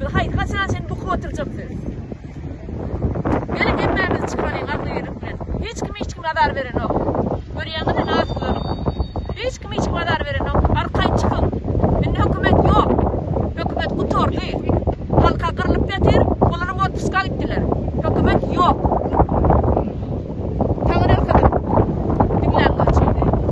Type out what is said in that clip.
Biz haýsy haçana çenli bukup oturjak siz? Geliň hemmämiz çykalyň agzybirlik bilen. Hiç kim hiç kime azar berenok. Görýäňizmi asudalyk. Hiç kim hiç kime azar berenok. Arkaýyn çykyň. Indi hökümet ýok. Hökümet gutardy. Halka gyr.